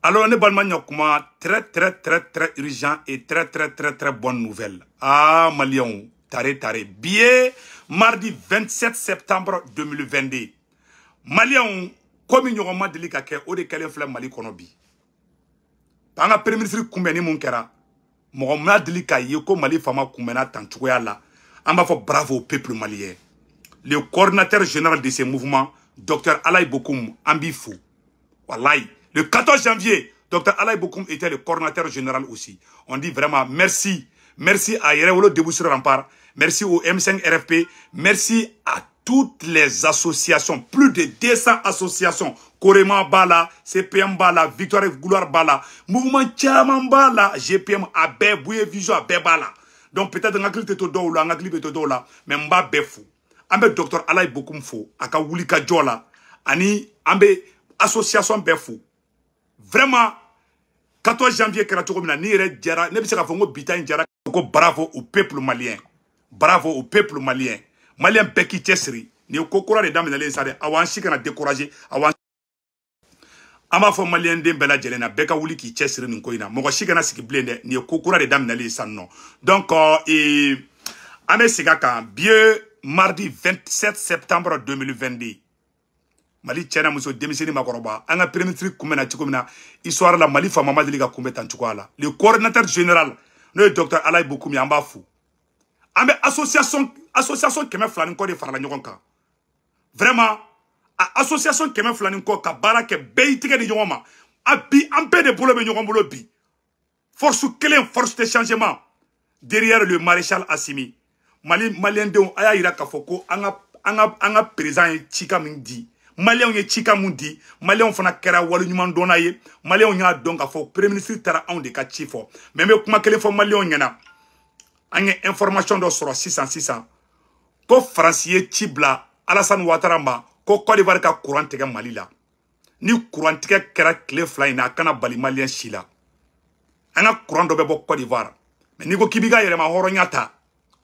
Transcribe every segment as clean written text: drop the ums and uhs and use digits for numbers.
Alors, ne balima ɲakuma, très très très très urgent et très très très très bonne nouvelle. Ah, Maliens, tare tare. Billet, mardi 27 septembre 2022. Maliens, komi ɲɔgɔn ma deli ka kɛ, o de kɛlen filɛ Mali kɔnɔ bi. An ka premier ministre kunbɛnni mun kɛra, mɔgɔ ma deli k'a ye ko Mali faama kunbɛnna tan cogoya la. An b'a fɔ bravo au peuple malien. Le coordinateur général de ce mouvement, Dr Alaye Bokoum, an b'i fo. Wallahi. Le 14 janvier, Dr Alaye Bokoum était le coordinateur général aussi. On dit vraiment merci. Merci à Yerewolo Debout sur Rempart. Merci au M5 RFP. Merci à toutes les associations. Plus de 200 associations. Korema b'a la, CPM b'a la, Victoire Gouloir b'a la, Mouvement caman b'a la, GPM a bɛɛ, Bouye Vision a bɛɛ b'a la. Donc peut-être n hakili tɛ to dɔw la, n hakili bɛ to dɔw la, mais n b'a bɛɛ fo. An bɛ Dr Alaye Bokoum fo, a ka wuli ka jɔ la, ani an bɛ association bɛɛ fo. Vraiment, 14 janvier kɛra cogo min na, ni yɛrɛ jara, ne bɛ se k'a fɔ n ko bi ta in jara ko bravo au peuple malien. Bravo au peuple malien. Malien bɛɛ k'i cɛsiri. Nin ye ko kura de daminɛlen sa dɛ. Awa an si kana décourager. Awa an b'a fɔ malien den bɛɛ lajɛlen na, bɛɛ ka wuli k'i cɛsiri nin ko in na. Mɔgɔ si kana sigi bilen dɛ. Nin ye ko kura de daminɛlen sisan nɔ. Donc, an bɛ segin a kan. Bi ye mardi 27 septembre 2022. Mali cɛ n'a muso, denmisɛnnin, makɔrɔba, an ka premier ministre kunbɛnna cogo min na histoire la, Mali faama ma deli ka kunbɛn tan cogoya la. Le coordinateur général, n'o ye Docteur Alaye Bokoum ye, an b'a fo. An bɛ association 200 ni kɔ de farala ɲɔgɔn kan. Vraiment, a association 200 ni kɔ ka baara kɛ, bɛɛ y'i tɛgɛ di ɲɔgɔn ma. A bi an bɛɛ de bolo bɛ ɲɔgɔn bolo bi, force kelen, force de changement derrière le maréchal Assimi. Mali malien denw, a y'a yira k'a fɔ ko an ka président ye cikan min di, Maliyɛnw ye cikan mun di, Maliyɛnw fana kɛra waleɲuman dɔnna ye. Maliyɛnw y'a dɔn k'a fɔ premier ministre taara anw de ka ci fɔ. Mais n bɛ kuma kelen fɔ Maliyɛnw ɲɛna. An ye information dɔ sɔrɔ sisan sisan ko Faransi ye ci bila Alassane Ouattara ma ko Côte d'Ivoire ka courant tigɛ Mali la. Ni courant tigɛ kɛra tile 2 in na, a kana bali Maliyɛn si la. An ka courant dɔ bɛ bɔ Côte d'Ivoire, mais n'i ko k'i b'i ka yɛrɛma hɔrɔnya ta,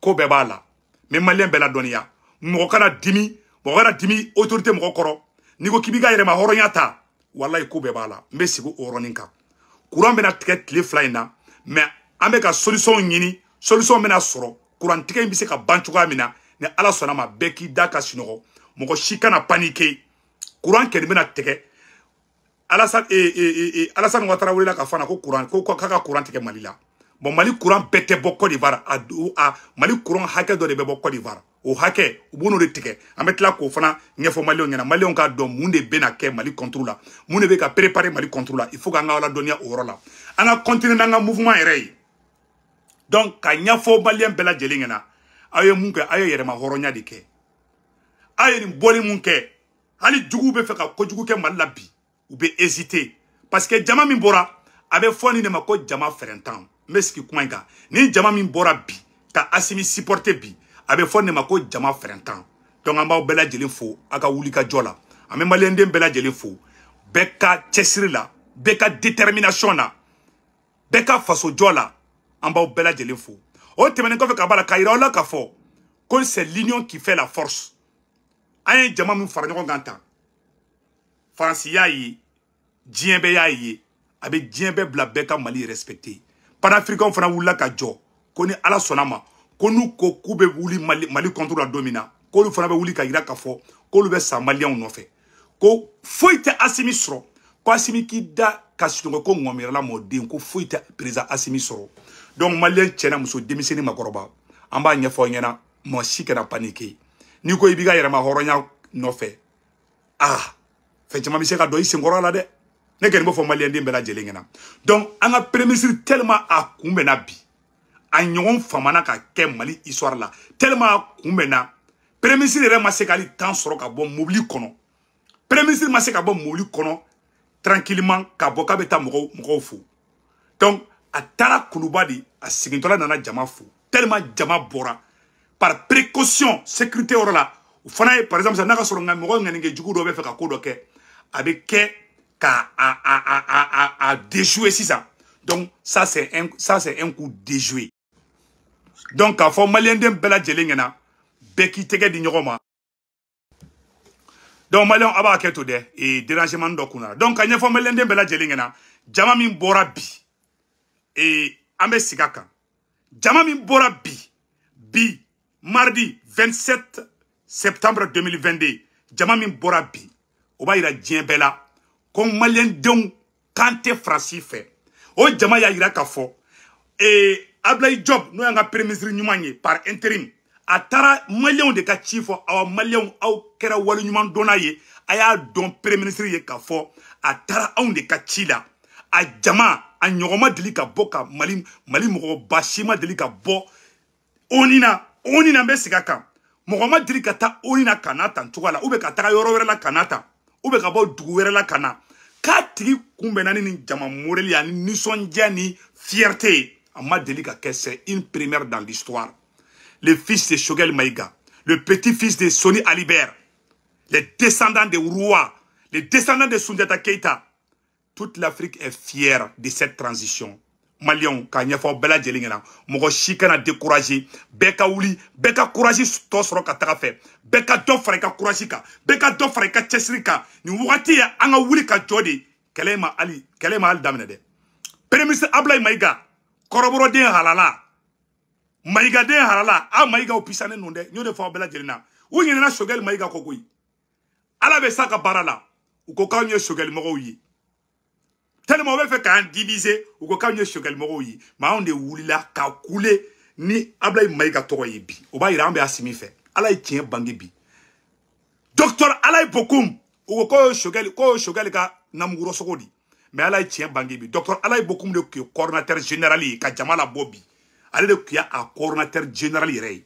ko bɛɛ b'a la. N bɛ Maliyɛn bɛɛ ladɔnniya, mɔgɔ kana dimi, mɔgɔ kana dimi autorité mɔgɔ kɔrɔ. N'i ko k'i b'i ka yɛrɛma hɔrɔnya ta, walayi ko bɛɛ b'a la. N bɛ sigi o yɔrɔnin kan. Courant bɛna tigɛ tile 2 in na, mais an bɛ ka solution ɲini. Solution bɛna sɔrɔ, courant tigɛ in bɛ se ka ban cogoya min na, ni Ala sɔnna ma, bɛɛ k'i da ka sunɔgɔ, mɔgɔ si kana paniquer. Courant kɛni bɛna tigɛ. Alassane Ouattara welela ka fana ko courant ko k'a ka courant tigɛ Mali la. Bon, Mali courant bɛɛ tɛ bɔ Côte d'Ivoire. A Mali courant hakɛ dɔ de bɛ bɔ Côte d'Ivoire, o hakɛ u b'o de tigɛ. An bɛ tila k'o fana ɲɛfɔ Maliyɛnw ɲɛna, Maliyɛnw k'a dɔn mun de bɛna kɛ Mali contre la, mun de bɛ ka préparer Mali contre la. Il faut k'an ka ladɔnniya o yɔrɔ la. An ka continuer n'an ka mouvement yɛrɛ ye. Donc ka ɲɛfɔ Maliyɛn bɛɛ lajɛlen ɲɛna, aw ye mun kɛ? Aw ye yɛrɛma hɔrɔnya de kɛ. Aw ye nin bɔli mun kɛ, hali juguw bɛ fɛ ka kojugu kɛ Mali la bi, u bɛ hésiter, parce que jama min bɔra, a bɛ fɔ nin de ma ko jama fɛrɛntan. N bɛ sigi kuma in kan. Ni jama min bɔra bi ka Assimi supporter bi, a bɛ fɔ nin de ma ko jama fɛrɛntan. Donc an b'aw bɛɛ lajɛlen fo aw ka wuli ka jɔ la. An bɛ maliyɛnden bɛɛ lajɛlen fo, bɛɛ ka cɛsiri la, bɛɛ ka détermination na, bɛɛ ka faso jɔ la. An b'aw bɛɛ lajɛlen fo. O tɛmɛnen kɔfɛ ka b'a la, k'a yira aw la k'a fɔ ko c'est l'union qui fait la force. An ye jama min fara ɲɔgɔn kan tan, Faransi y'a ye, diɲɛ bɛɛ y'a ye, a bɛ diɲɛ bɛɛ bila bɛɛ ka Mali respecter. Panafricains fana wulila ka jɔ ko ni Ala sɔnna ma, ko n'u ko k'u bɛ wuli Mali contre la don min na, k'olu fana bɛ wuli ka yira k'a fɔ k'olu bɛ sa Maliyɛnw nɔfɛ, ko foyi tɛ Assimi sɔrɔ, ko Assimi k'i da ka sunɔgɔ ko ŋɔmiyɛrɛla mɔden, ko foyi tɛ président Assimi sɔrɔ. Donc Maliyɛn cɛ n'a muso, denmisɛnnin, makɔrɔba, an b'a ɲɛfɔ aw ɲɛna, mɔgɔ si kana paniquer. N'i ko i b'i ka yɛrɛma hɔrɔnya nɔfɛ, ah, fɛn caman bɛ se ka don i senkɔrɔ la dɛ. Ne kɔni b'o fɔ maliyɛnden bɛɛ lajɛlen ɲɛna. Donc an ka premier ministre, tellement a kun bɛnna bi, a ɲɔgɔn famana ka kɛ Mali histoire la, tellement a kun bɛnna, premier ministre yɛrɛ ma se k'ale temps sɔrɔ ka bɔ mobili kɔnɔ. Premier ministre ma se ka bɔ mobili kɔnɔ tranquillement ka bɔ k'a bɛ taa mɔgɔw fo. Donc a taara Kuluba de, a segintɔla nana jama fo, tellement jama bɔra. Par précaution, sécurité yɔrɔ la, o fana ye, par exemple, n'a ka sɔrɔ nka mɔgɔ ŋaninkɛ jugu dɔ bɛ fɛ ka ko dɔ kɛ, a bɛ kɛ ka a déjouer sisan. Donc ça c'est un coup déjoué. Donc k'a fɔ maliyɛnden bɛɛ lajɛlen ɲɛna, bɛɛ k'i tɛgɛ di ɲɔgɔn ma. Donc maliyɛnw, a b'a kɛ to dɛ, ee dérangement dɔ kunna. Donc ka ɲɛfɔ maliyɛnden bɛɛ lajɛlen ɲɛna, jama min bɔra bi, ee an bɛ sigi a kan. Jama min bɔra bi mardi 27 septembre 2022, jama min bɔra bi, o b'a yira diɲɛ bɛɛ la ko maliyɛndenw kan tɛ Faransi fɛ. O jama y'a yira k'a fɔ ee Ablaye Diop, n'o y'an ka premier ministre ɲuman ye par intérim, a taara maliyɛnw de ka ci fɔ. Awa maliyɛnw, aw kɛra waleɲuman dɔnna ye, a y'a dɔn premier ministre ye k'a fɔ a taara anw de ka ci la. A jama a ɲɔgɔn ma deli ka bɔ ka Mali mɔgɔba si ma deli ka bɔ ONU na. ONU na, n bɛ segin a kan, mɔgɔ ma deli ka taa ONU na ka na tan cogoya la, ou bien ka taga yɔrɔ wɛrɛ la ka na tan, ou bien ka bɔ dugu wɛrɛ la ka na k'a tigi kunbɛnna ni nin jama moreli ani nisɔndiya ni fierté ye. A ma deli ka kɛ, c'est une première dans l'histoire. Le fils de Choguel Maïga, le petit-fils de Soni Alibert, les descendants des rois, les descendants de Soundiata Keïta, toute l'Afrique est fière de cette transition. Maliens, k'a ɲɛfɔ bɛɛ lajɛlen ɲɛna, mɔgɔ si kana décourager, bɛɛ ka wuli, bɛɛ ka courage tɔ sɔrɔ ka taga fɛ, bɛɛ ka dɔ fara i ka courage kan, bɛɛ ka dɔ fara i ka cɛsiri kan. Nin wagati ye an ka wuli ka jɔ de. Kɛlɛ ma hali daminɛ dɛ. Premier ministre Ablaye Maïga, kɔrɔbɔrɔden halala, Maïgaden halala, a Maïgaw pisanen don dɛ, n y'o de fɔ aw bɛɛ lajɛlen na. U ɲinɛna Choguel Maïga kɔ koyi. Ala bɛ s'a ka baara la, u ko k'anw ye Choguel mɔgɔw ye. Tellement u bɛ fɛ k'an diviser, u ko k'anw ye Choguel mɔgɔw ye. Mais anw de wulila ka kule ni Ablaye Maïga tɔgɔ ye bi. O b'a yira an bɛ Assimi fɛ. Ala ye tiɲɛ bange bi. Docteur Alaye Bokoum, u ko k'o ye Choguel ka namugurɔsogo di. Mais Ala ye tiɲɛ bange bi. Docteur Alaye Bokoum de tun ye coordonnateur général ye ka jama labɔ bi. Ale de tun ye a coordonnateur général yɛrɛ ye.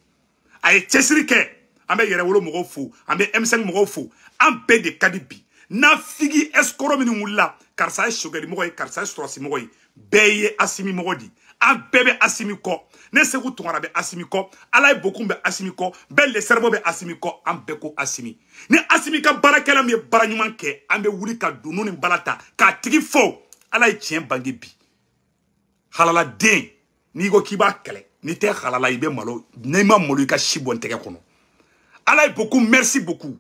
A ye cɛsiri kɛ. An bɛ Yɛrɛwolo mɔgɔw fo, an bɛ M5 mɔgɔw fo, an bɛɛ de ka di bi. Nafigi escroc minnu wulila, karisa ye Choguel mɔgɔ ye, karisa ye sɔrɔsi mɔgɔ ye, bɛɛ ye Assimi mɔgɔ di. An bɛɛ bɛ Assimi kɔ. Ne Sekou Tounkara bɛ Assimi kɔ, Alaye Bokoum bɛ Assimi kɔ, bɛɛ le cerveau bɛ Assimi kɔ, an bɛɛ ko Assimi. Ni Assimi ka baarakɛla min ye baara ɲuman kɛ, an bɛ wuli ka dunun ni bala ta k'a tigi fo. Ala ye tiɲɛ bange bi. Halaladen, n'i ko k'i b'a kɛlɛ, n'i tɛ halala, i bɛ malo, n'i ma malo i ka si bɔ n tɛgɛ kɔnɔ. Alaye Bokoum, merci beaucoup.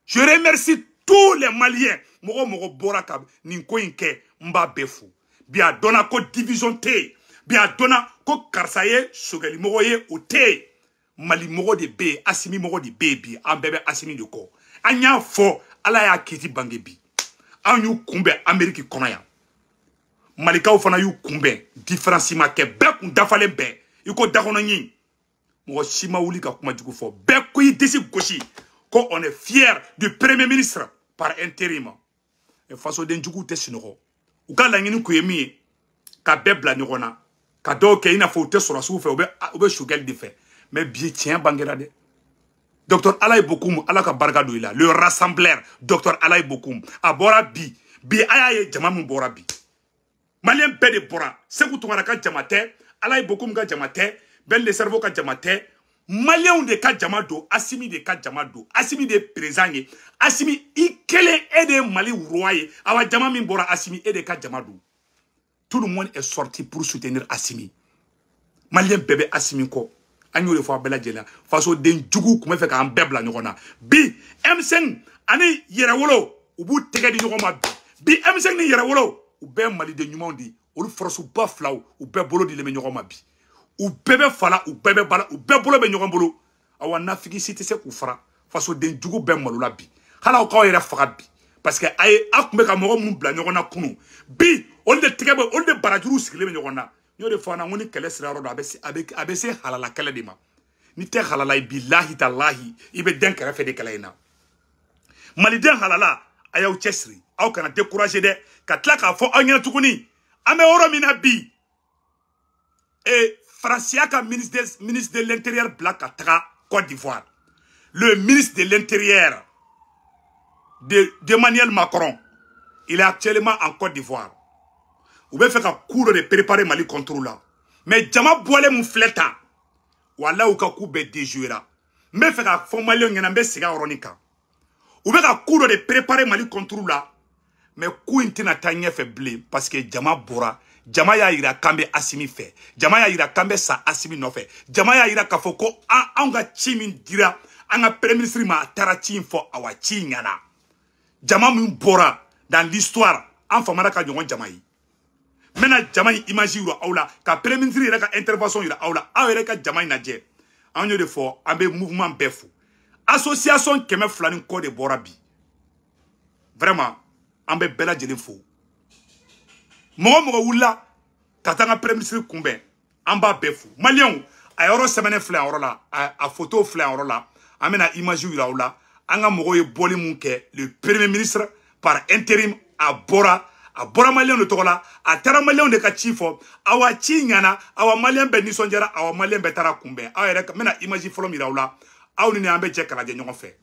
Je remercie tous les Maliens. Mɔgɔ mɔgɔ bɔra ka nin ko in kɛ, n b'a bɛɛ fo. Bi a dɔnna ko division tɛ yen. Bi a dɔnna ko karisa ye Choguel mɔgɔ ye, o tɛ yen. Mali mɔgɔ de bɛ yen, Assimi mɔgɔ de bɛ yen bi. An bɛɛ bɛ Assimi de kɔ. An y'a fɔ, Ala y'a kiti bange bi. An y'u kunbɛn Amérique kɔnɔ yan. Malikaw fana y'u kunbɛn, différence ma kɛ, bɛɛ kun dafalen bɛɛ. I ko dakɔnɔ ɲin. Mɔgɔ si ma wuli ka kuma jugu fɔ. Bɛɛ ko i disi gosi ko on est fier du premier ministre par intérim. Fasoden juguw tɛ sunɔgɔ. U ka laɲini kun ye min ye, ka bɛɛ bila ɲɔgɔn na, ka dɔw kɛ i n'a fɔ u tɛ sɔrɔsiw fɛ, u bɛ Choguel de fɛ. Mais bi tiɲɛ bangera dɛ. Docteur Alaye Bokoum, Ala ka barika don i la. Le rassembleur, docteur Alaye Bokoum, a bɔra bi. Bi a y'a ye jama min bɔra bi. Maliyɛn bɛɛ de bɔra. Sekou Tounkara ka jama tɛ, Alaye Bokoum ka jama tɛ, Ben le cerveau ka jama tɛ. Maliyɛnw de ka jama don, Assimi de ka jama don. Assimi de ye président ye. Assimi i kelen e de ye Mali roi ye. Awa jama min bɔra, Assimi e de ka jama don. Tout le monde est sorti pour soutenir Assimi. Maliyɛn bɛɛ bɛ Assimi kɔ. An y'o de fɔ a bɛɛ lajɛlen. Fasoden jugu tun bɛ fɛ k'an bɛɛ bila ɲɔgɔn na. Bi M5 ani Yɛrɛwolo, u b'u tɛgɛ di ɲɔgɔn ma bi. Bi M5 ni Yɛrɛwolo, u bɛɛ maliden ɲumanw de ye. Olu force ba filaw, u bɛɛ bolo dilen bɛ ɲɔgɔn ma bi. U bɛɛ bɛ fala, u bɛɛ bɛ bala, u bɛɛ bolo bɛ ɲɔgɔn bolo. Awa nafigi si tɛ se k'u fara. Fasoden jugu bɛɛ malola bi. Hali aw k'aw yɛrɛ faga bi. Parce que a ye aw tun bɛ ka mɔgɔ minnu bila ɲɔgɔn na kunun, bi olu de tɛgɛ bɛ, olu de barajuru sigilen bɛ ɲɔgɔn na. N y'o de fɔ an na, n ko ni kɛlɛ sera yɔrɔ dɔ, a bɛ se halala kɛlɛ de ma. N'i tɛ halala ye, bilahi talahi, i bɛ den kɛrɛfɛ de kɛlɛ in na. Maliden halala, a y'aw cɛsiri, aw kana décourager dɛ. Ka tila k'a fɔ aw ɲɛna tuguni, an bɛ yɔrɔ min na bi, Faransiya ka ministre de l'Intérieur bila ka taga Côte d'Ivoire. Le ministre de l'Intérieur d'Emmanuel Macron, il est actuellement en Côte d'Ivoire. U bɛ fɛ ka coup dɔ de préparer Mali contre la. Mais jama bɔlen mun filɛ tan, walahi u ka coup bɛɛ déjouer la. N bɛ fɛ ka fɔ maliyɛnw ɲɛna, n bɛ segin a yɔrɔnin kan. U bɛ ka coup dɔ de préparer Mali contre la, mais coup in tɛna taa ɲɛfɛ bilen parce que jama bɔra. Jama y'a yira k'an bɛ Assimi fɛ. Jama y'a yira k'an bɛ sa Assimi nɔfɛ. Jama y'a yira k'a fɔ ko anw ka ci min dira An ka premier ministre ma a taara ci in fɔ, awa ci in ɲɛna. Jama min bɔra dans l'histoire, an famana ka ɲɔgɔn jama ye. N bɛna jama in image yira aw la, ka premier ministre yɛrɛ ka intervention yira aw la, aw yɛrɛ ka jama in lajɛ. An y'o de fɔ, an bɛ mouvement bɛɛ fo. Association 200 ni kɔ de bɔra bi. Vraiment, an bɛ bɛɛ lajɛlen fo. Mɔgɔ mɔgɔ wulila ka taa an ka premier ministre kunbɛn, an b'a bɛɛ fo. Maliyɛnw, a yɔrɔ sɛbɛnnen filɛ yan yɔrɔ la, a photo filɛ yan yɔrɔ la, an bɛna image yira aw la. An ka mɔgɔw ye bɔli mun kɛ, le premier ministre par intérim a bɔra, a bɔra maliyɛnw de tɔgɔ la, a taara maliyɛnw de ka ci fɔ, awa ci ɲɛna, awa maliyɛn bɛɛ nisɔndiyara, awa maliyɛn bɛɛ taara kunbɛn. Aw yɛrɛ, n bɛna image fɔlɔ min yira aw la, aw ni ne an bɛ jɛ k'a lajɛ ɲɔgɔn fɛ.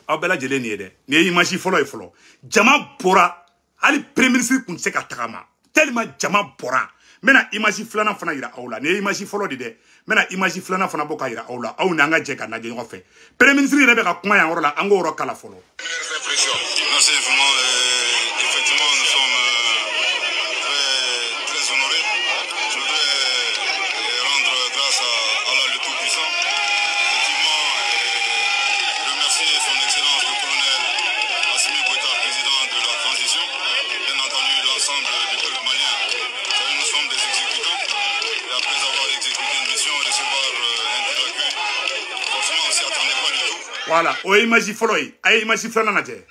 Aw bɛɛ lajɛlen nin ye dɛ, nin ye image fɔlɔ ye fɔlɔ. Jama bɔra, hali premier ministre kun tɛ se ka tagama tellement jama bɔra. N bɛna image filanan fana yira aw la. Nin ye image fɔlɔ de dɛ, n bɛna image filanan fana bɔ ka yira aw la, aw ni an ka jɛ ka lajɛ ɲɔgɔn fɛ. Premier ministre yɛrɛ bɛ ka kuma yan yɔrɔ la, an k'o yɔrɔ kala fɔlɔ. Merci infiniment. Effectivement, nous sommes très, très honorés. Je voudrais rendre grâce à Allah le Tout-Puissant. Effectivement, remercier son Excellence le colonel Assimi Goïta, président de la transition. Bien entendu, l'ensemble du peuple malien. Nous sommes des exécutants. Et après avoir exécuté une mission, recevoir un tel accueil, forcément, on ne s'y attendait pas du tout. Voilà, o ye image fɔlɔ ye. A ye image filanan lajɛ.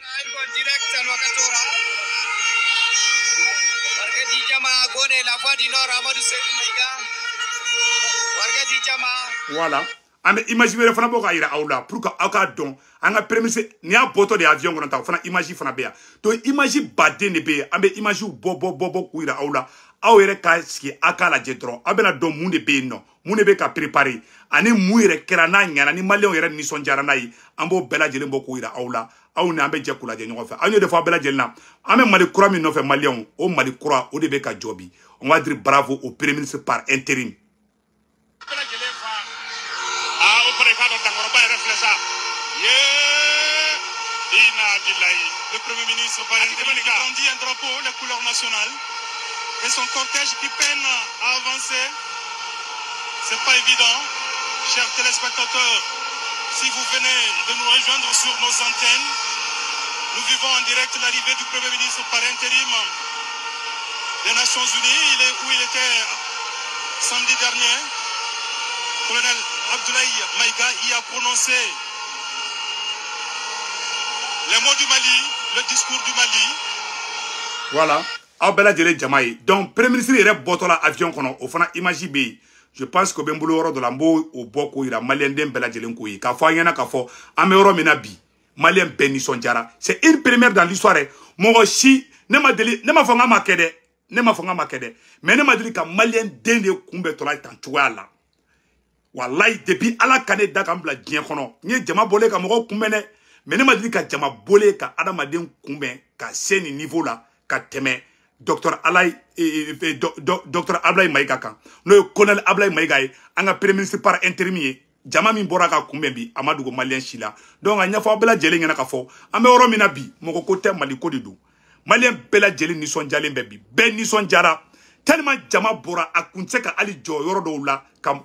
Voilà, an bɛ image wɛrɛ fana bɔ k'a yira aw la pour que aw k'a dɔn an ka premier ministre nin y'a bɔtɔ de ye avion kɔnɔ tan, o fana image fana bɛ yan. Donc image baden de bɛ yen, an bɛ image bɔ bɔ bɔ bɔ k'u yira aw la. Aw yɛrɛ ka sigi aw k'a lajɛ dɔrɔn, aw bɛna dɔn mun de bɛ yen nɔ, mun de bɛ ka préparer ani mun yɛrɛ kɛra n'a ɲɛna ni maliyɛnw yɛrɛ nisɔndiyara n'a ye, an b'o bɛɛ lajɛlen bɔ k'o yira aw la. Aw ni an bɛ jɛ k'u lajɛ ɲɔgɔn fɛ. An y'o de fɔ aw bɛɛ lajɛlen na, an bɛ Mali kura min nɔfɛ maliyɛnw, o Mali kura o de bɛ ka jɔ bi. On va dire bravo au premier ministre par intérim. Le Premier ministre par intérim qui brandit un drapeau, la couleur nationale, et son cortège qui peine à avancer. C'est pas évident. Chers téléspectateurs, si vous venez de nous rejoindre sur nos antennes, nous vivons en direct l'arrivée du Premier ministre par intérim des Nations Unies. Il est où il était samedi dernier. Colonel Abdoulaye Maïga y a prononcé les mots du Mali, le discours du Mali. Voilà, aw bɛɛ lajɛlen jama ye. Donc premier ministre yɛrɛ bɔtɔ la avion kɔnɔ, o fana image bɛ yen. Je pense que bɛ n bolo yɔrɔ dɔ la, n b'o o bɔ k'o yira maliyɛnden bɛɛ lajɛlen k'o ye, k'a fɔ an ɲɛna k'a fɔ an bɛ yɔrɔ min na bi, maliyɛn bɛɛ nisɔndiyara. C'est une première dans l'histoire. Mɔgɔ si ne ma deli, ne ma fɔ n k'a ma kɛ dɛ, ne ma fɔ n k'a ma kɛ dɛ, mais ne ma deli ka maliyɛn den de kunbɛn tɔla ye tan cogoya la. Walayi, depuis Ala ka ne da ka n bila diɲɛ kɔnɔ, n ye jama bɔlen ka mɔgɔw kunbɛn dɛ, mais ne ma deli ka jama bɔlen ka adamaden kunbɛn ka se nin niveau la ka tɛmɛ docteur Alaye, docteur Ablaye Maïga kan, n'o ye colonel Ablaye Maïga ye, an ka premier ministre par intérim ye. Jama min bɔra ka kunbɛn bi, a ma dogo maliyɛn si la. Donc a ɲɛfɔ aw bɛɛ lajɛlen ɲɛna k'a fɔ an bɛ yɔrɔ min na bi, mɔgɔ ko tɛ, Mali ko de don. Maliyɛn bɛɛ lajɛlen nisɔndiyalen bɛ bi, bɛɛ nisɔndiyara tellement jama bɔra, a kun tɛ se ka hali jɔ yɔrɔ dɔw la ka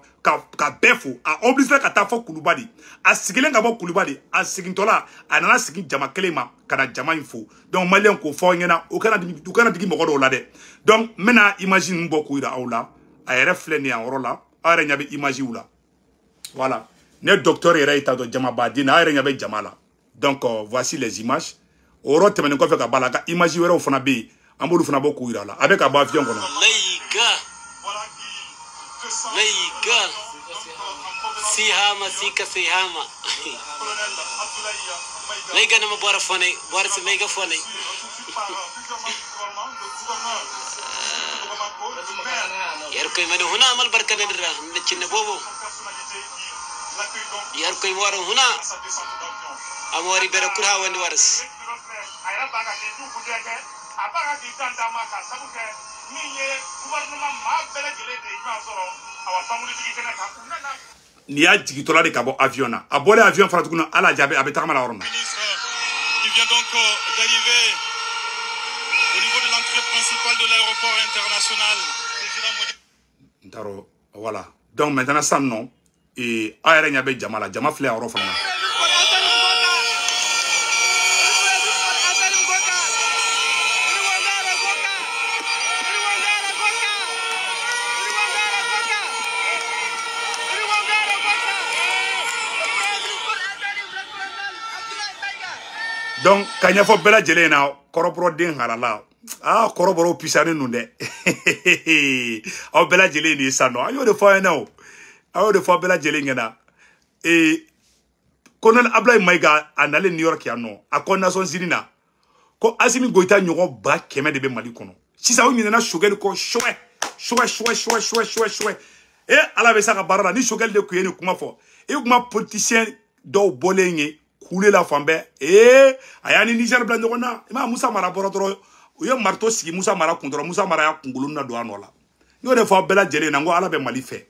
bɛɛ fo. A obligé ka taa fɔ Kuluba de, a sigilen ka bɔ Kuluba de, a segintɔla a nana sigi jama kelen ma ka na jama in fo. Donc maliyɛn k'o fɔ aw ɲɛna, o kana digi, u kana digi mɔgɔ dɔw la dɛ. Donc n bɛna image ninnu bɔ k'o yira aw la. A yɛrɛ filɛ nin ye yan yɔrɔ la, aw yɛrɛ ɲɛ bɛ image la. Voilà, ne docteur yɛrɛ y'i ta dɔn jamabaden na, aw yɛrɛ ɲɛ bɛ jama la. Donc voici les images. O yɔrɔ tɛmɛnen kɔfɛ ka b'a la, a ka image wɛrɛw fana bɛ yen, an b'olu fana bɔ k'u yira la. A bɛ ka bɔ avion kɔnɔ. Maïga, Maïga, Sihama, Sika, Sihama. Maïga nama bɔra fɔnɛ, bɔra si Maïga fɔnɛ. Yar koy mani huna amal barka da dira, da cinna bobo. Yar koy wara huna, amori bere kurha wandi waras. Min ye gouvernement maa bɛɛ lajɛlen de ye ɲɔgɔn sɔrɔ awa sankuruntigi kɛnɛ kan u nana. N'i y'a jigintɔla de ka bɔ avion na, a bɔlen avion fana tuguni, ala jaabi a bɛ tagama la yɔrɔ min na. Ministre qui vient donc d'arriver au niveau de l'entrée principale de l'aéroport international. Président Modi. N t'a dɔn, voilà. Donc maintenant sisan nɔ, aw yɛrɛ ɲɛ bɛ jama la, jama filɛ yɔrɔ fana na. Donc ka ɲɛfɔ bɛɛ lajɛlen na, kɔrɔbɔrɔden halala, aa kɔrɔbɔrɔw pisanen nun dɛ. Aw bɛɛ lajɛlen nin ye sisan nɔ, an y'o de fɔ aw ɲɛna o, an y'o de fɔ aw bɛɛ lajɛlen ɲɛna. Colonel Ablaye Maïga a nalen New York yan nɔ, a ko Nations Unies na ko Assimi Goïta ɲɔgɔn 100 000 de bɛ Mali kɔnɔ sisan. U ɲinɛna Choguel kɔ, chouɛ chouɛ chouɛ chouɛ chouɛ chouɛ chouɛ. E Ala bɛ sa ka baara la ni Choguel de tun ye nin kuma fɔ, e kuma politicien dɔw bɔlen ye kule la fan bɛɛ. Ee, a y'a ni Niger bila ɲɔgɔn na. I m'a Musa Mara bɔra dɔrɔn, u ye marteau sigi Musa Mara kun dɔrɔn, Musa Mara y'a kunkolo na don a nɔ la. N y'o de fɔ aw bɛɛ lajɛlen na, n ko Ala bɛ Mali fɛ.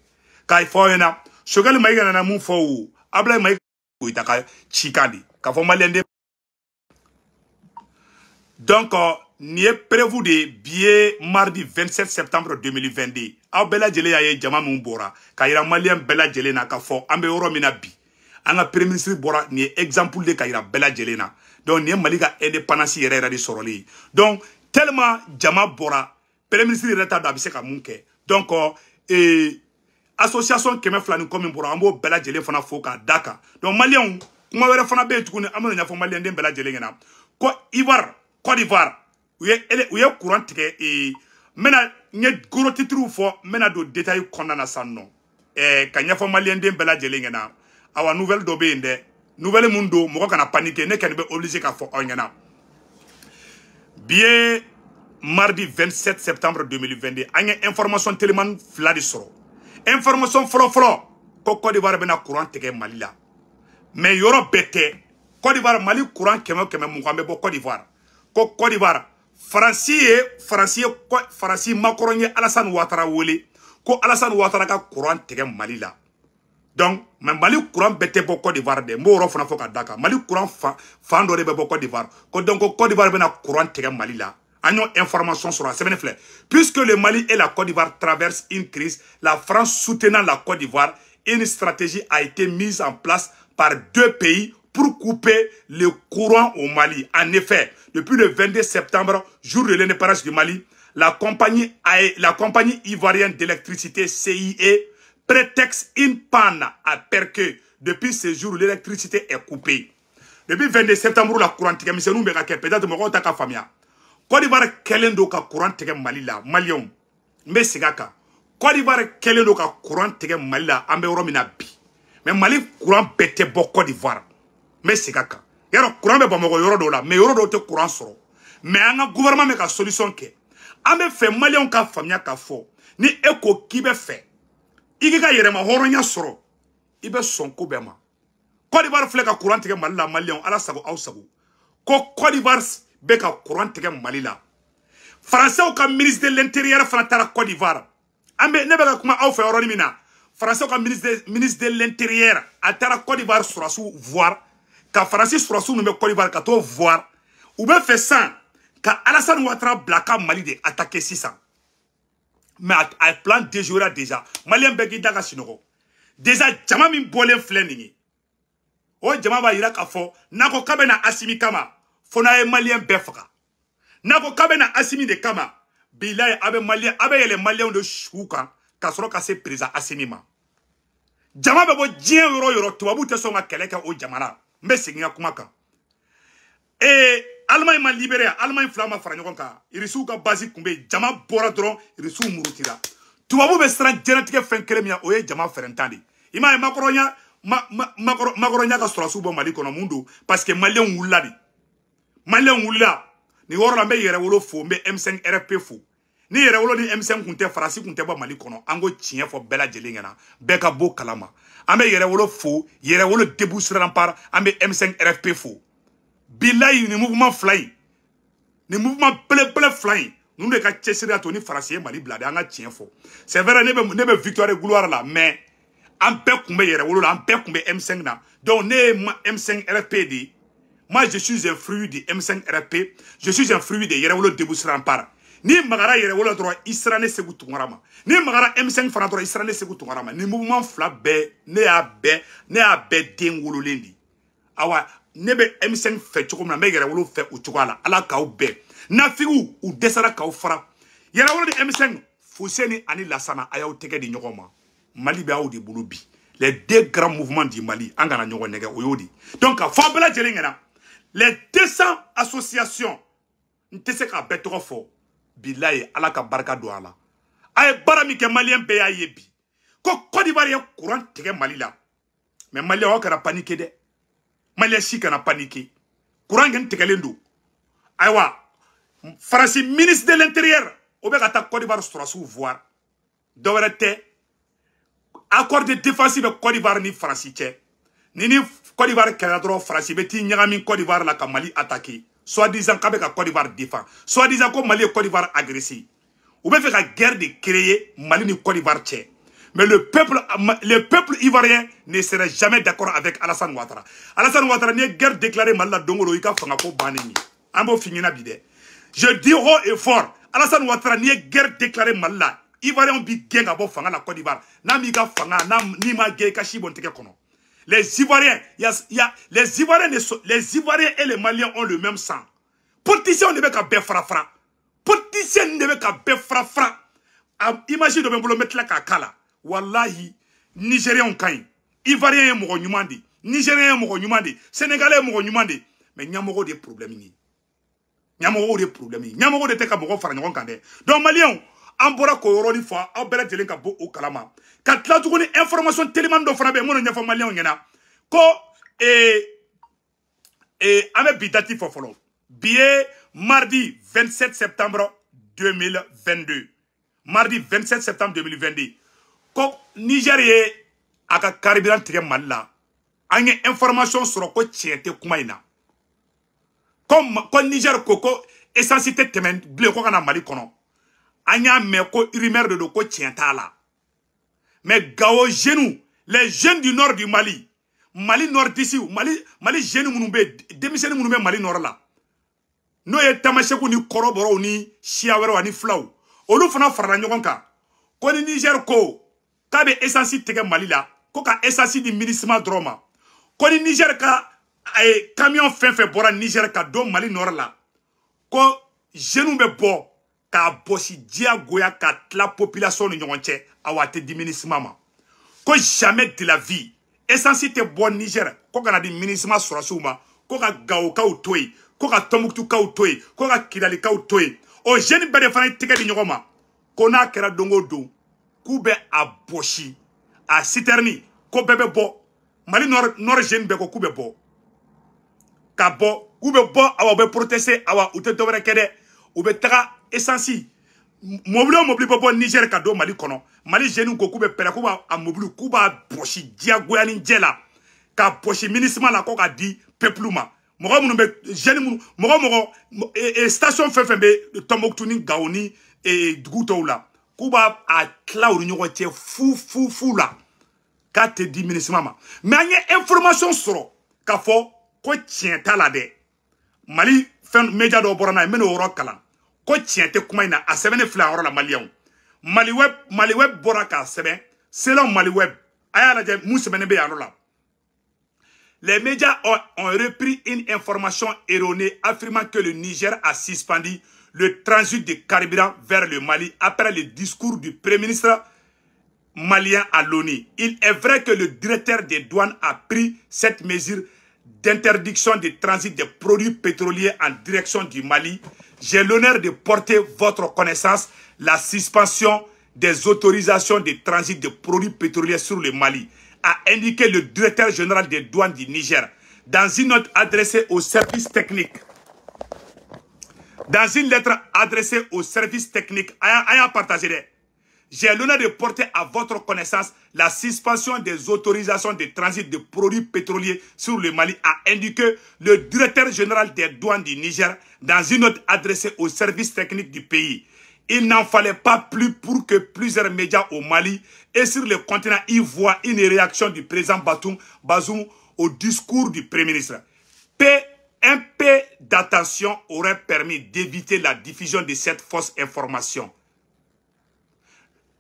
K'a fɔ aw ɲɛna, Choguel Maïga nana mun fɔ o, Ablaye Maïga Goïta ka cikan de k'a fɔ maliyɛn den. Donc nin ye prévu de ye, bi ye mardi 27 septembre 2022. Aw bɛɛ lajɛlen y'a ye jama min bɔra k'a yira maliyɛn bɛɛ lajɛlen na k'a fɔ an bɛ yɔrɔ min na bi, an ka premier ministre bɔra, nin ye exemple de k'a yira bɛɛ lajɛlen na. Donc nin ye Mali ka indépendance yɛrɛ yɛrɛ de sɔrɔlen ye. Donc tellement jama bɔra, premier ministre yɛrɛ t'a dɔn a bɛ se ka mun kɛ. Donc association 200 ni kɔ min bɔra, an b'o bɛɛ lajɛlen fana fo k'a da kan. Donc maliyɛnw, kuma wɛrɛ fana bɛ yen tuguni, an bɛna ɲɛfɔ maliyɛnden bɛɛ lajɛlen ɲɛna ko Ivoire, Côte d'Ivoire, u ye courant tigɛ. N bɛna n ye gros titres fɔ, n bɛna don détail kɔnɔna na sisan nɔ, ka ɲɛfɔ maliyɛnden bɛɛ lajɛlen ɲɛna. Awa nouvelle dɔ bɛ yen dɛ, nouvelle mun don, mɔgɔ kana paniquer, ne kɔni bɛ obligé k'a fɔ aw ɲɛna. Bi ye mardi 27 septembre 2022, an ye information telimani fila de sɔrɔ. Information fɔlɔ-fɔlɔ ko Côte d'Ivoire bɛna courant tigɛ Mali la, mais yɔrɔ bɛɛ tɛ. Côte d'Ivoire, Mali courant 100 120 bɛ bɔ Côte d'Ivoire. Ko Côte d'Ivoire, Faransi Macron ye Alassane Ouattara wele ko Alassane Ouattara ka courant tigɛ Mali la. Donc mais Mali courant bɛɛ tɛ bɔ Côte d'Ivoire dɛ, n b'o yɔrɔ fana fɔ ka da kan. Mali courant fan dɔ de bɛ bɔ Côte d'Ivoire. Ko donc ko Côte d'Ivoire bɛna courant tigɛ Mali la. An y'o information sɔrɔ a sɛbɛnni filɛ. Puisque le Mali et la Côte d'Ivoire traversent une crise, la France soutenant la Côte d'Ivoire, une stratégie a été mise en place par deux pays pour couper le courant au Mali. En effet, depuis le 22 septembre, jour de l'indépendance du Mali, la compagnie ivoirienne d'électricité CIE prétexte une panne à Perqueux. Depuis ce jour, l'électricité est coupée. Depuis 22 septembre, la courant tigɛ misɛnninw bɛ ka kɛ, peut-être mɔgɔw ta ka faamuya. Côte d'Ivoire kɛlen don ka courant tigɛ Mali la, maliyɛnw. N bɛ segin a kan. Côte d'Ivoire kɛlen don ka courant tigɛ Mali la, an bɛ yɔrɔ min na bi. Mais Mali courant bɛɛ tɛ bɔ Côte d'Ivoire. N bɛ segin a kan. Yarɔ courant bɛ Bamakɔ yɔrɔ dɔw la, mais yɔrɔ dɔw tɛ courant sɔrɔ. Mais an ka gouvernement bɛ ka solution kɛ. An bɛ fɛ maliyɛnw ka faamuya k'a fɔ ni e ko k'i bɛ fɛ i k'i ka yɛrɛma hɔrɔnya sɔrɔ, i bɛ sɔn ko bɛɛ ma. Côte d'Ivoire filɛ ka courant tigɛ Mali la, maliyɛnw, Ala sago aw sago. Ko Côte d'Ivoire bɛ ka courant tigɛ Mali la. Français ka ministre de l'intérieur fana taara Côte d'Ivoire. An bɛ ne bɛ ka kuma aw fɛ yɔrɔnin min na, Français ka ministre de l'intérieur a taara Côte d'Ivoire sɔrɔsiw voir, ka Faransi sɔrɔsiw ninnu bɛ Côte d'Ivoire ka t'o voir. U bɛ fɛ sisan ka Alassane Ouattara bila ka Mali de attaquer sisan. Mais a plan déjouera déjà. Malien bɛɛ k'i da ka sunɔgɔ. Déjà jama min bɔlen filɛ nin ye, o jama b'a yira k'a fɔ n'a ko k'a bɛ na Assimi kama, fo n'a ye maliyɛn bɛɛ faga. N'a ko k'a bɛ na Assimi de kama, bilayi a bɛ maliyɛn, a bɛ yɛlɛ maliyɛnw de su kan ka sɔrɔ ka se président Assimi ma. Jama bɛ bɔ diɲɛ yɔrɔ o yɔrɔ, tubabuw tɛ sɔn ka kɛlɛ kɛ o jamana. N bɛ segin n ka kuma kan. Allemagne ma libéré, Allemagne fila ma fara ɲɔgɔn kan. Irisiw ka base tun bɛ yen, jama bɔra dɔrɔn, irisiw murutira. Tubabu bɛ siran diɲɛlatigɛ fɛn kelen min na, o ye jama fɛrɛntan de ye. I m'a ye Macron ka sɔrɔsiw bɔ Mali kɔnɔ, mun don? Parce que maliyɛnw wulila de. Maliyɛnw wulila. Nin yɔrɔ la n bɛ Yɛrɛwolo fo, n bɛ M5 RFP fo. Ni Yɛrɛwolo ni M5 kun tɛ, Faransi kun tɛ bɔ Mali kɔnɔ. An ko tiɲɛ fɔ bɛɛ lajɛlen ɲɛna, bɛɛ ka bɔ kalama. An bɛ Yɛrɛwolo fo, Yɛrɛwolo debout sur rempart, an bɛ M5 RFP fo. Bilayi nin mouvement fila in, nin mouvement belebele fila in, Ninnu de ka cɛsiri y'a to ni Faransi ye Mali bila dɛ, an ka tiɲɛ fɔ. C'est vrai, ne bɛ victoire et gloire la, mais an bɛɛ tun bɛ yɛrɛwolo la, an bɛɛ tun bɛ M5 na. Donc ne ye M5 RP de ye. Moi, je suis un fruit de M5 RP. Je suis un fruit de Yɛrɛwolo Debout sur Rempart. Ni magara Yɛrɛwolo dɔrɔn, i sera ne Sékou Tounkara ma. Ni magara M5 fana dɔrɔn, i sera ne Sékou Tounkara ma. Ni mouvement fila bɛɛ, ne y'a bɛɛ den wololen de. Awa, ne bɛ M5 fɛ cogo min na, n bɛ Yɛrɛwolo fɛ o cogoya la. Ala k'aw bɛn. Nafigiw, u dɛsɛra k'aw fara. Yɛrɛwolo ni M5, Fuseni ani Lasana, a y'aw tɛgɛ di ɲɔgɔn ma. Mali bɛ aw de bolo bi. Les deux grands mouvements du Mali, an kana ɲɔgɔn nɛgɛ, o y'o de. Donc, ka fɔ aw bɛɛ lajɛlen ɲɛna, les 200 associations, n tɛ se k'a bɛɛ tɔgɔ fɔ, bilayi, Ala ka barika don a la. A ye baara min kɛ, maliyɛn bɛɛ y'a ye bi. Ko Côte d'Ivoire ye courant tigɛ Mali la. Mais maliyɛn, aw kana paniquer dɛ. Maliyɛn si kana paniquer. Courant kɛni tigɛlen don. Ayiwa, Faransi ministre de l'Intérieur, o bɛ ka taa Côte d'Ivoire sɔrɔsiw voir. Dɔ wɛrɛ tɛ, accord de défense bɛ Côte d'Ivoire ni Faransi cɛ. Ni Côte d'Ivoire kɛlɛla dɔrɔn, Faransi bɛ t'i ɲagami Côte d'Ivoire la ka Mali attaquer. Soi-disant k'a bɛ ka Côte d'Ivoire défend. Soi-disant ko Mali ye Côte d'Ivoire agressé. U bɛ fɛ ka guerre de créer Mali ni Côte d'Ivoire cɛ. Mais le peuple ivoirien ne serait jamais d'accord avec Alassane Ouattara. Alassane Ouattara, n'i ye guerre déclarée Mali la don o don, i ka fanga ko bannen ye. An b'o f'i ɲɛna bi dɛ. Je dis haut et fort, Alassane Ouattara, n'i ye guerre déclarée Mali la, Ivoiriens b'i gɛn ka bɔ fanga la Côte d'Ivoire. N'a m'i ka fanga, n'i ma gɛn, i ka si bɔ n tɛgɛ kɔnɔ. Les Ivoiriens, les Ivoiriens et les Maliens ont le même sang. Politiciens ne bɛ ka bɛɛ fara fara. Politiciens ne bɛ ka bɛɛ fara fara. Imagine dɔ bɛ n bolo, n bɛ tila k'a k'a la. Wallahi, Nigériens ka ɲi. Ivoiriens ye mɔgɔ ɲuman de. Nigériens ye mɔgɔ ɲuman de. Sénégalais ye mɔgɔ ɲuman de. Mais ɲɛmɔgɔw de ye problème ye. Ɲɛmɔgɔw de ye problème ye. Ɲɛmɔgɔw de tɛ ka mɔgɔ fara ɲɔgɔn kan dɛ. Donc Maliens, an bɔra k'o yɔrɔnin fɔ aw bɛɛ lajɛlen ka bɔ o kalama. Ka tila tuguni, information teliman dɔ fana bɛ yen minnu ɲɛfɔ Maliens ɲɛna ko an bɛ bi date fɔ fɔlɔ. Bi ye mardi 27 septembre 2022. Mardi 27 septembre 2022. Ko Niger ye a ka carburant tigɛ Mali la. An ye information sɔrɔ ko tiɲɛ tɛ kuma in na. Ko Niger ko essence tɛ tɛmɛ bilen ko ka na Mali kɔnɔ. An y'a mɛn ko rumeur de don, ko tiɲɛ t'a la. Mais Gao jeunes, les jeunes du nord du Mali, Mali nordiste, Mali jeunes minnu bɛ, denmisɛnnin minnu bɛ Mali nord la, n'o ye Tamasekuw ni kɔrɔbɔrɔw ni siya wɛrɛw ani filaw, olu fana farala ɲɔgɔn kan ko ni Niger ko k'a bɛ essence tigɛ Mali la, ko ka essence di MINUSMA dɔrɔn ma, ko ni Niger ka camion fɛn fɛn bɔra Niger ka don Mali nord la, ko jeunes bɛ bɔ k'a bɔsi diyagoya ka tila population ni ɲɔgɔn cɛ, awa a tɛ di MINUSMA ma. Ko jamais de la vie essence tɛ bɔ Niger ko kana di MINUSMA sɔrɔsiw ma, ko ka Gawokaw to yen, ko ka Tɔnbukutukaw to yen, ko ka Kidalikaw to yen. O jeune bɛɛ de fana ye tɛgɛ di ɲɔgɔn ma ko n'a kɛra don o don k'u bɛ a bɔsi a citerne, ko bɛɛ bɛ bɔ. Mali nord jeune bɛɛ ko k'u bɛ bɔ ka bɔ, k'u bɛ bɔ, awa u bɛ protester, awa u tɛ dɔwɛrɛ kɛ dɛ, u bɛ taga essence mobili o mobili bɛ bɔ Niger ka don Mali kɔnɔ. Mali jeunes ko k'u bɛ pɛrɛn, k'u b'a a mobili k'u b'a bɔsi diyagoya ni jɛ la, ka bɔsi MINUSMA la, ko k'a di peuple ma. Mɔgɔ minnu bɛ jeune minnu, mɔgɔ station fɛn fɛn bɛ Tombouctou ni Gao ni dugu tɔw la, k'u b'a a tila u ni ɲɔgɔn cɛ fu fu fu la, k'a tɛ di MINUSMA ma. Mais an ye information sɔrɔ k'a fɔ ko tiɲɛ t'a la dɛ. Mali fɛn média dɔw bɔra n'a ye, n bɛ n'o yɔrɔ kalan. Ko tiɲɛ tɛ kuma in na, a sɛbɛnnen filɛ a yɔrɔ la. Maliyɛnw, Maliweb bɔra k'a sɛbɛn. Selon Maliweb, a y'a lajɛ mun sɛbɛnnen bɛ yan yɔrɔ la. Les médias ont repris une information erronée affirmant que le Niger a suspendu le transit de carburant vers le Mali après le discours du Premier ministre malien à l'ONU. Il est vrai que le directeur des douanes a pris cette mesure d'interdiction de transit des produits pétroliers en direction du Mali. J'ai l'honneur de porter votre connaissance la suspension des autorisations de transit de produits pétroliers sur le Mali, a indiqué le directeur général des douanes du Niger dans une note adressée au service technique. Dans une lettre adressée au service technique, a partagé. J'ai l'honneur de porter à votre connaissance la suspension des autorisations de transit de produits pétroliers sur le Mali, a indiqué le directeur général des douanes du Niger dans une note adressée au service technique du pays. Il n'en fallait pas plus pour que plusieurs médias au Mali et sur le continent y voient une réaction du président Bazoum au discours du Premier ministre. Un peu d'attention aurait permis d'éviter la diffusion de cette fausse information.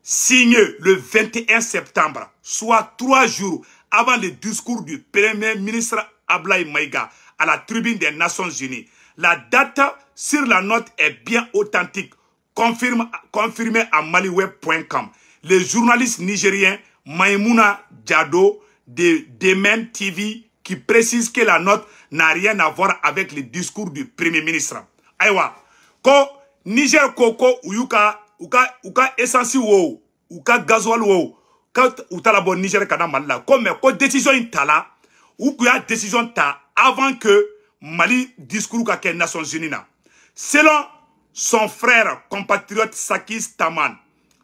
Signé le 21 septembre, soit 3 jours avant le discours du Premier ministre Ablaye Maïga à la tribune des Nations Unies. La date sur la note est bien authentique, confirmée à maliweb.com. Le journaliste nigérien Maïmouna Diado de Demen TV qui précise que la note n'a rien à voir avec le discours du Premier ministre. Aïwa, ko Niger koko uyuka uka essence wo uka gasoil wo quand utala bon Niger kana Mali la ko mais ko décision intala ou ko ya décision ta avant que Mali discours ka kɛ Nations Unies na. Selon son frère compatriote Sakis Taman,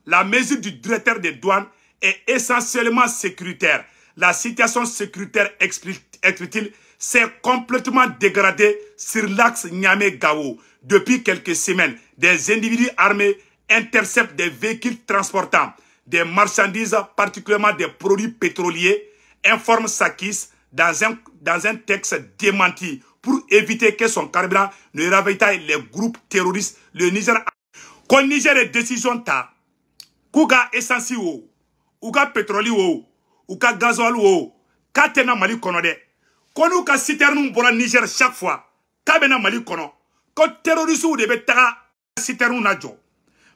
la mesure du directeur des douanes est essentiellement sécuritaire. La situation sécuritaire, explique-t-il, s'est complètement dégradée sur l'axe Niamey-Gao. Depuis quelques semaines, des individus armés interceptent des véhicules transportant des marchandises, particulièrement des produits pétroliers, informe Sakis dans un texte démenti pour éviter que son carburant ne ravitaille les groupes terroristes. Le Niger, quand Niger est décision ta, kouga essence wo, ouga pétrole wo, ouga gasoil wo, katena Mali kono de. Konou ka citerne bora Niger chaque fois, kabena Mali kono, ko terroriste ou de taga citerne na jo.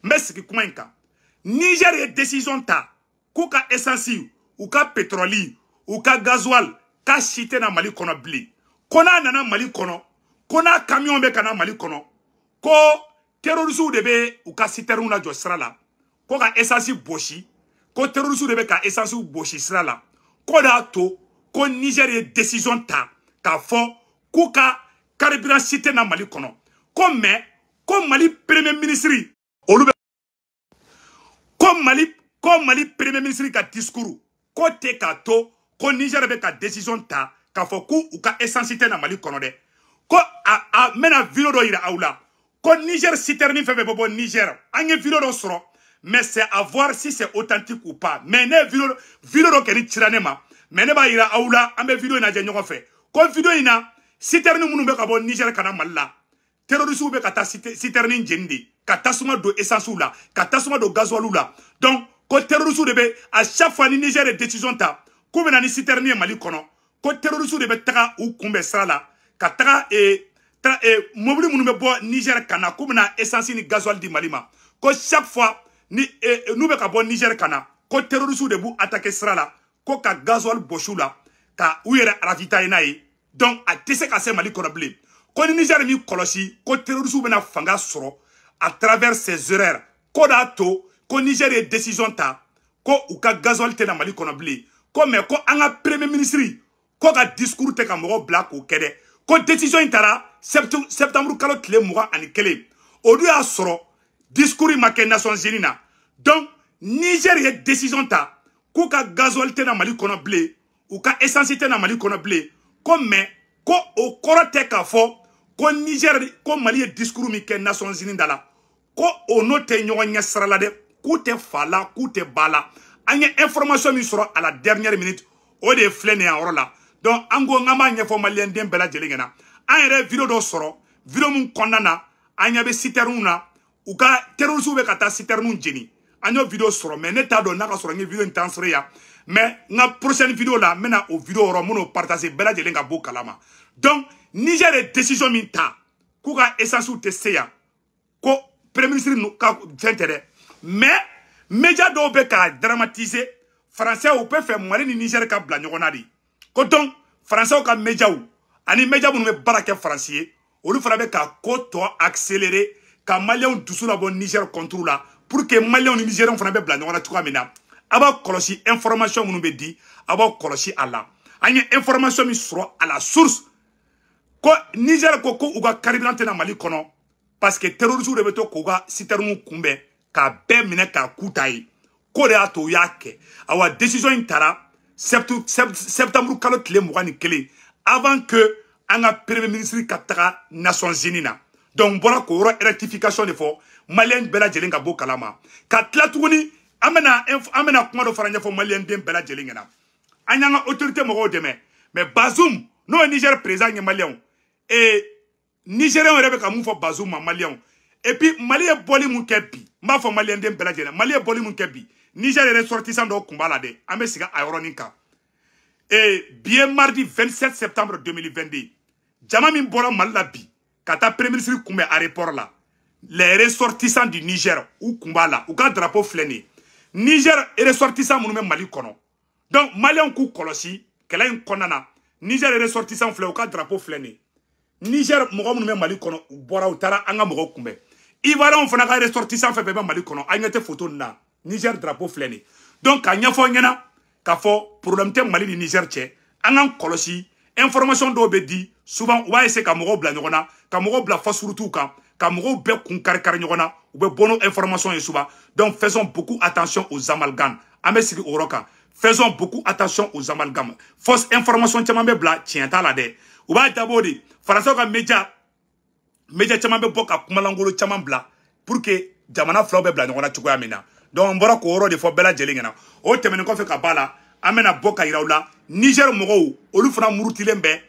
Mais ce qui ka Niger est décision ta, kouka essence ou ka pétrole ou ka gasoil, ka cité na Mali kono bli. Kona nana Mali kono, kona camion be kana Mali kono, ko terroriste de be ou ka citerne na jo sira la, ko ka essence boshi, ko terroriste de be ka essence boshi sira la, ko da to, ko Niger est décision ta, ka fo, ko ka carburant cité na Mali kono, ko mais, ko Mali premier ministre, olu be, ko Mali premier ministre ka discours, ko te ka to, ko Niger be ka décision ta, ka fo ku ou ka essence na Mali kono de. Ko a mena vidéo do ira aula. Ko Niger citerne fait bobo Niger. An ye vidéo do soro, mais c'est à voir si c'est authentique ou pas. Mais ne vidéo do keni tirane ma. Mais ne ba ira aula an be vidéo ina je nyogon fe. Ko vidéo ina citerne munu be ka bo Niger kana Mali la. Terroriste be ka ta citerne jendi, ka tasuma do essence la, ka tasuma do gasoil la. Donc ko terroriste de be à chaque fois ni Niger est décision ta, ko be na ni citerne Mali kono. Ko terroriste de be taga ou kumbe sira la ka taga e mobili munu be bo Niger kana ko bena essence ni gasoil di Mali ma. Ko chaque fois ni nous be ka bo Niger kana ko terroriste de bu attaquer sira la ko ka gasoil boshu la ka u yɛrɛ ravitailler n'a ye. Donc a tɛ se ka se Mali kɔnɔ bilen. Ko ni Niger mi kɔlɔsi ko terroriste bena fanga sɔrɔ à travers ses erreurs. Ko da to ko Niger ye décision ta ko u ka gasoil tɛ na Mali kɔnɔ bilen. Ko mais ko an ka premier ministre ko ka discours te ka mɔgɔ bila k'o kɛ dɛ. Ko décision in taara septembre kalo tile 21. O dun y'a sɔrɔ discours in ma kɛ Nations Unies na. Donc Niger ye décision ta k'u ka gasoil tɛ na Mali kɔnɔ bilen, u ka essence tɛ na Mali kɔnɔ bilen. Ko mais ko o kɔrɔ tɛ k'a fɔ ko Niger ko Mali ye discours min kɛ Nations Unies da la ko o n'o tɛ ɲɔgɔn ɲɛ sira la dɛ. K'u tɛ fa la, k'u tɛ ba la. An ye information min sɔrɔ à la dernière minute, o de ye filɛ nin ye a yɔrɔ la. Donc an ko n'an b'a ɲɛfɔ maliyɛn den bɛɛ lajɛlen ɲɛna. An yɛrɛ vidéo dɔ sɔrɔ, vidéo mun kɔnɔna na, an ɲɛ bɛ citerne na, u ka terroriste bɛ ka taa citerne jeni. An y'o vidéo sɔrɔ, mais ne t'a dɔn n'a ka sɔrɔ n ye vidéo in transféré yan. Mais n ka prochaine vidéo la, n bɛna o vidéo yɔrɔ n bɛn'o partager bɛɛ lajɛlen ka bɔ kalama. Donc Niger ye décision min ta, k'u ka essence tɛ se yan, ko premier ministre ninnu ka fɛn tɛ dɛ. Mais média dɔw bɛ k'a dramatiser, français u bɛ fɛ Mali ni Niger ka bila ɲɔgɔn na de. Ko donc français ka médiaw ani média minnu bɛ baara kɛ faransi ye, olu fana bɛ ka ko tɔ accélérer ka maliyɛnw dusu labɔ Niger contre la pour que maliyɛnw ni nigériens fana bɛ bila ɲɔgɔn na cogoya min na. A b'a kɔlɔsi information minnu bɛ di, a b'a kɔlɔsi a la. An ye information min sɔrɔ à la source ko Niger ko ko u ka carburant tɛ na Mali kɔnɔ parce que terroristes de bɛ to k'u ka citerne kunbɛn k'a bɛɛ minɛ k'a k'u ta ye. K'o de y'a to u y'a kɛ. Awa décision in taara septembre kalo tile 21 avant que an ka premier ministre ka taga Nations Unies na. Donc n bɔra k'o yɔrɔ rectification de fɔ maliyɛn bɛɛ lajɛlen ka bɔ kalama. Ka tila tuguni an bɛna kuma dɔ fana ɲɛfɔ maliyɛn den bɛɛ lajɛlen ɲɛna. An y'an ka autorité mɔgɔw dɛmɛ, mais Bazoum n'o ye Niger président ye maliyɛnw, et Nigériens yɛrɛ bɛ ka mun fɔ Bazoum ma maliyɛnw. Et puis Mali ye bɔli mun kɛ bi, n b'a fɔ maliyɛn den bɛɛ lajɛlen, Mali ye bɔli mun kɛ bi, Niger yɛrɛ ressortissant dɔw kun b'a la dɛ, an bɛ segin a yɔrɔnin kan. Et bi ye mardi 27 septembre 2022, jama min bɔra Mali la bi ka taa premier ministre kunbɛn aéroport la, les ressortissants du Niger u kun b'a la, u ka drapeau filɛ nin ye. Niger ressortissant minnu bɛ Mali kɔnɔ, donc maliyɛnw k'u kɔlɔsi kɛlɛ in kɔnɔna na. Niger ressortissant filɛ, u ka drapeau filɛ nin ye. Niger mɔgɔ minnu bɛ Mali kɔnɔ, u bɔra u taara an ka mɔgɔw kunbɛn. Ivoirien fana ka ressortissant fɛn fɛn bɛ Mali kɔnɔ, an ɲɛ tɛ photo nin na, Niger drapeau filɛ nin ye. Donc k'a ɲɛfɔ ɲɛna k'a fɔ problème tɛ Mali ni Niger cɛ, an k'an kɔlɔsi. Information dɔw bɛ di souvent, u b'a essayer ka mɔgɔw bila ɲɔgɔn na, ka mɔgɔw bila fausse route kan, ka mɔgɔw bɛɛ kun kari kari ɲɔgɔn na, u bɛ bɔ n'o information ye souvent. Donc faisons beaucoup attention aux amalgames. An bɛ sigi o yɔrɔ kan. Faisons beaucoup attention aux amalgames. Fausse information caman bɛ bila, tiɲɛ t'a la dɛ. U b'a dabɔ de Faransaw ka média caman bɛ bɔ ka kumalangolo caman bila pour que jamana filaw bɛ bila ɲɔgɔn na cogoya min na. Donc n bɔra k'o yɔrɔ de fɔ bɛɛ lajɛlen ɲɛna. O tɛmɛnen kɔfɛ ka ba la, an bɛna bɔ ka yira u la Niger mɔgɔw olu fana murutilen bɛ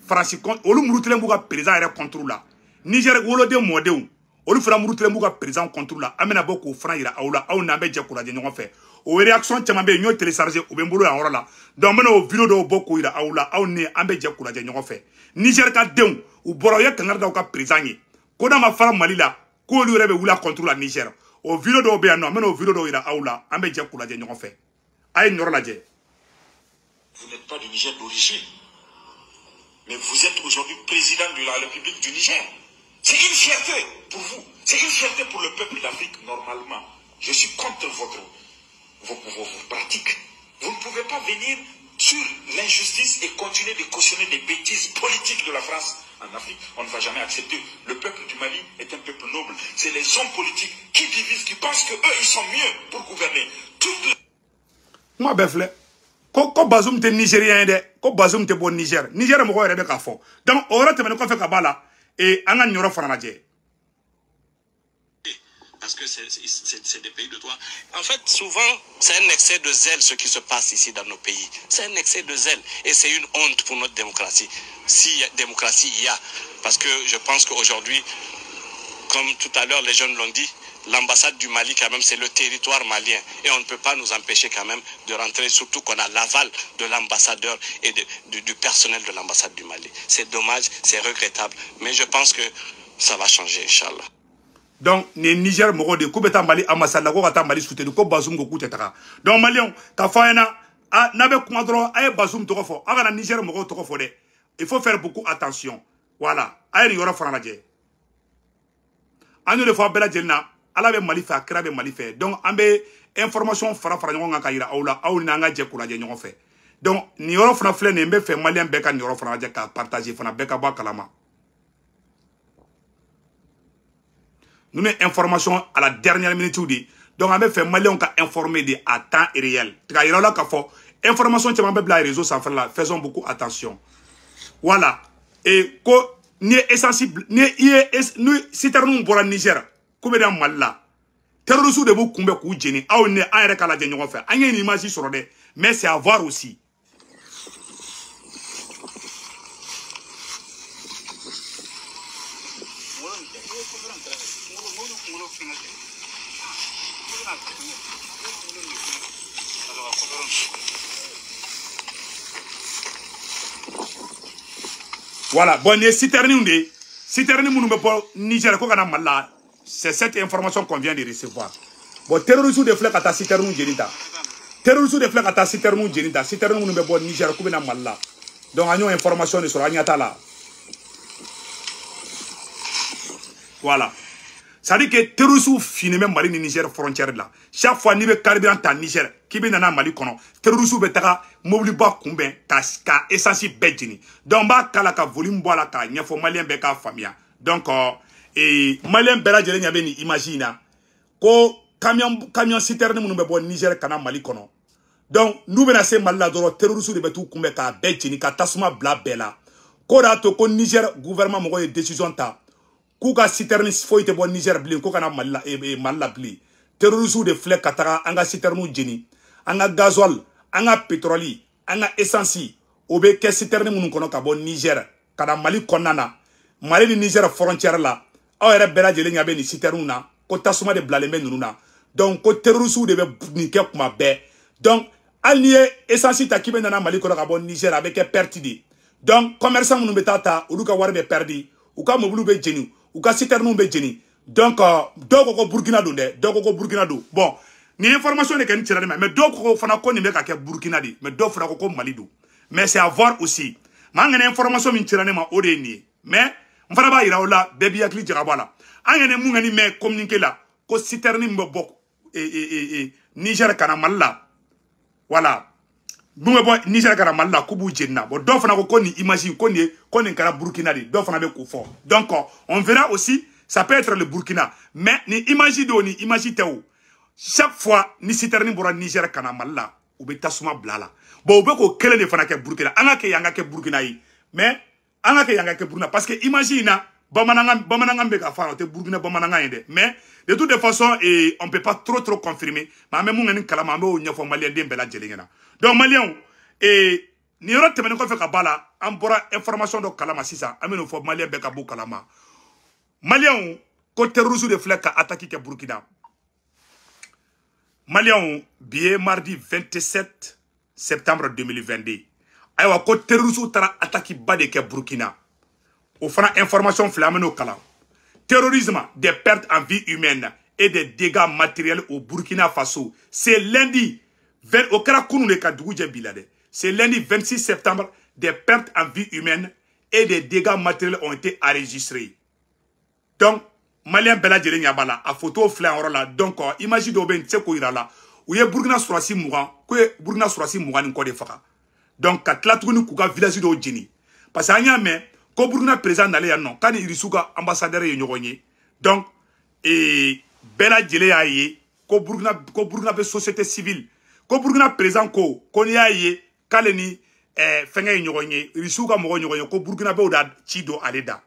Faransi, olu murutilen b'u ka président yɛrɛ contre la. Niger woloden mɔdenw olu fana murutilen b'u ka président contre la. An bɛna bɔ k'o fana yira aw la, aw n'an bɛ jɛ k'o lajɛ ɲɔgɔn fɛ. O réaction caman bɛ yen, n y'o télécharger, o bɛ n bolo yan yɔrɔ la. Donc n bɛna o vidéo dɔw bɔ k'o yira aw la, aw ni an bɛ jɛ k'o lajɛ ɲɔgɔn fɛ. Niger ka denw u bɔra, u ye kangari da u ka président ye ko n'a ma fara Mali la k'olu yɛrɛ bɛ wuli a contre la Niger. O vidéo dɔw bɛ yan nɔ, n bɛna o vidéo dɔw yira aw la, an bɛ jɛ k'o lajɛ ɲɔgɔn fɛ. A ye nin yɔrɔ lajɛ. Vous n'êtes pas du Niger d'origine, mais vous êtes aujourd'hui président de la République du Niger. C'est une fierté pour vous, c'est une fierté pour le peuple d'Afrique normalement. Je suis contre vos pratiques. Vous ne pouvez pas venir sur l'injustice et continuer de cautionner des bêtises politiques de la France en Afrique. On ne va jamais accepter. Le peuple du Mali est un peuple noble. C'est les hommes politiques qui divisent, qui pensent qu'eux, ils sont mieux pour gouverner. Toutes. Moi, ben, ko Bazoum te Nigérien dɛ, ko Bazoum te bɔ Niger. Niger mɔgɔw yɛrɛ bɛ k'a fɔ. Donc o yɔrɔ tɛmɛnen kɔfɛ ka b'a la, et an ka nin yɔrɔ fana lajɛ. Parce que c'est des pays de droit. En fait, souvent, c'est un excès de zèle ce qui se passe ici dans nos pays. C'est un excès de zèle. Et c'est une honte pour notre démocratie. Si démocratie il y a. Parce que je pense qu'aujourd'hui, comme tout à l'heure les jeunes l'ont dit, l'ambassade du Mali, quand même, c'est le territoire malien. Et on ne peut pas nous empêcher quand même de rentrer, surtout qu'on a l'aval de l'ambassadeur et du personnel de l'ambassade du Mali. C'est dommage, c'est regrettable. Mais je pense que ça va changer, Inch'Allah. Donc, ni Niger mɔgɔw de k'u bɛ taa Mali ambassade la, ko ka taa Mali soutenir, ko Bazoum ko k'u tɛ taga. Donc maliyɛnw, k'a fɔ a ɲɛna, n'a bɛ kuma dɔrɔn, a ye Bazoum tɔgɔ fɔ, aw kana Niger mɔgɔw tɔgɔ fɔ dɛ. Il faut faire beaucoup attention. Voilà, a ye nin yɔrɔ fana lajɛ. An y'o de fɔ a bɛɛ lajɛlen na, Ala bɛ Mali fɛ, a kira bɛ Mali fɛ. Donc an bɛ information fara fara ɲɔgɔn kan ka yira aw la, aw n'an ka jɛ k'o lajɛ ɲɔgɔn fɛ. Donc nin yɔrɔ fana filɛ nin ye, n bɛ fɛ maliyɛn bɛɛ ka nin yɔrɔ fana lajɛ k'a partager fana, bɛɛ ka bɔ a kalama. Nous avons information à la dernière minute. Donc, on a fait Maliens qui informé de à temps réel. Information qui m'a mis réseau sans faire là, faisons beaucoup attention. Voilà. Et ko ni essentiel ni ni citerne bɔra Niger, ko bɛ na Mali la. Terroristes de b'u kunbɛn k'u jeni. Aw ni an yɛrɛ k'a lajɛ ɲɔgɔn fɛ. An ye nin image sɔrɔ dɛ, mais c'est à voir aussi. Voilà, bon, les citernes, nous bɔ Niger, ko kana Mali la, c'est cette information qu'on vient de recevoir. Bon, terroristes de filɛ ka taa citerne jeni ta. Terroristes de filɛ ka taa citerne jeni ta. Citerne minnu bɛ bɔ Niger k'u bɛ na Mali la. Donc an y'o information de sɔrɔ, an ɲɛ t'a la. Voilà. C'est-à-dire que terroristes finnen bɛ Mali ni Niger frontière la. Chaque fois n'i bɛ carburant ta Niger k'i bɛ nana Mali kɔnɔ, terroristes bɛ taga mobiliba kunbɛn ka essence bɛɛ jeni. Donc n b'a kala ka volume bɔ a la k'a ɲɛfɔ maliyɛn bɛɛ k'a faamuya. Donc maliyɛn bɛɛ lajɛlen ɲɛ bɛ nin image in na ko camion citerne minnu bɛ bɔ Niger ka na Mali kɔnɔ. Donc n'u bɛna se Mali la dɔrɔn, terroriste de bɛ t'u kunbɛn k'a bɛɛ jeni, ka tasuma bila bɛɛ la. K'o de y'a to ko Niger gouvernement mɔgɔw ye décision ta k'u ka citerne foyi tɛ bɔ Niger bilen, ko ka na Mali la, Mali la bilen. Terroriste de filɛ ka taga an ka citerne jeni, an ka gasoil, an ka pétrole, an ka essence, o bɛ kɛ citerne minnu kɔnɔ ka bɔ Niger ka na Mali kɔnɔna na, Mali ni Niger frontière la. Aw yɛrɛ bɛɛ lajɛlen ɲɛ bɛ nin citerne na, ko tasuma de bilalen bɛ ninnu na. Donc ko terroriste de bɛ nin kɛ kuma bɛɛ. Donc hali n'i ye essence ta k'i bɛ nana Mali kɔnɔ ka bɔ Niger, a bɛ kɛ perte de. Donc commerçant minnu bɛ taa ta, olu ka wari bɛ perdi, u ka mobiliw bɛ jeni, u ka citernew bɛ jeni. Donc dɔw ko ko Burkina don dɛ, dɔw ko ko Burkina don. Bon, nin information de kɛ nin cira ne ma, mais dɔw ko fana ko nin bɛ ka kɛ Burkina de, mais dɔw fana ko ko Mali don. Mais c'est à voir aussi. Maa ŋana information min cira ne ma, o de ye nin ye. Mais n fana b'a yira o la, bɛɛ b'i hakili jagabɔ a la. An yɛrɛ mun kɔni mɛn communiqué la, ko citerne min bɛ bɔ Niger ka na Mali la, voilà, mun bɛ bɔ Niger ka na Mali la, k'u b'u jeni na. Bon, dɔw fana ko ko nin image, ko nin ye, ko nin kɛra Burkina de, dɔw fana bɛ k'o fɔ. Donc on verra aussi, ça peut être le Burkina, mais ni image don, ni image tɛ o. Chaque fois ni citerne bɔra Niger ka na Mali la, u bɛ tasuma bila a la. Bon, u bɛ k'o kelen de fana kɛ Burkina. An ka kɛ yan ka kɛ Burkina ye, mais an ka kɛ yan ka kɛ Burkina, parce que image in na, bamanankan bamanankan bɛ ka fɔ a la, o tɛ Burkina bamanankan ye dɛ. Mais de toute façon, et on peut pas trop trop confirmer, mais an bɛ mun kɛ ni kalama, an b'o ɲɛfɔ maliyɛn den bɛɛ lajɛlen ɲɛna. Donc maliyɛnw, nin yɔrɔ tɛmɛnen kɔfɛ ka ba la, an bɔra information dɔ kalama sisan, an bɛ n'o fɔ maliyɛn bɛɛ ka b'o kalama. Maliyɛnw, ko terroriste de filɛ ka attaque kɛ Burkina. Maliyɛnw, bi ye mardi 27 septembre 2022. Ayiwa, ko terroriste taara attaque ba de kɛ Burkina. O fana information filɛ, an bɛ n'o kalan. Terrorisme, des pertes en vie humaine et des dégâts matériels au Burkina Faso. C'est lundi, o kɛra kunun de ka dugu jɛ bi la dɛ. C'est lundi 26 septembre, des pertes en vie humaine et des dégâts matériels ont été enregistrés. Donc maliyɛn bɛɛ lajɛlen ɲɛ b'a la, a photo filɛ yan yɔrɔ la. Donc image dɔw bɛ yen, n tɛ se k'o yira la. U ye Burkina sɔrɔsi 20, ko ye Burkina sɔrɔsi 20 ni kɔ de faga. Donc ka tila tuguni k'u ka village dɔw jeni, parce que an y'a mɛn ko Burkina président nalen yan nɔ, k'a ni Irisiw ka ambassadeur ye ɲɔgɔn ye. Donc bɛɛ lajɛlen y'a ye ko Burkina bɛ société civile, ko Burkina président ko n'i y'a ye k'ale ni fɛnkɛ ye ɲɔgɔn ye, Irisiw ka mɔgɔ ɲɔgɔn ye, ko Burkina bɛw da ci don ale da.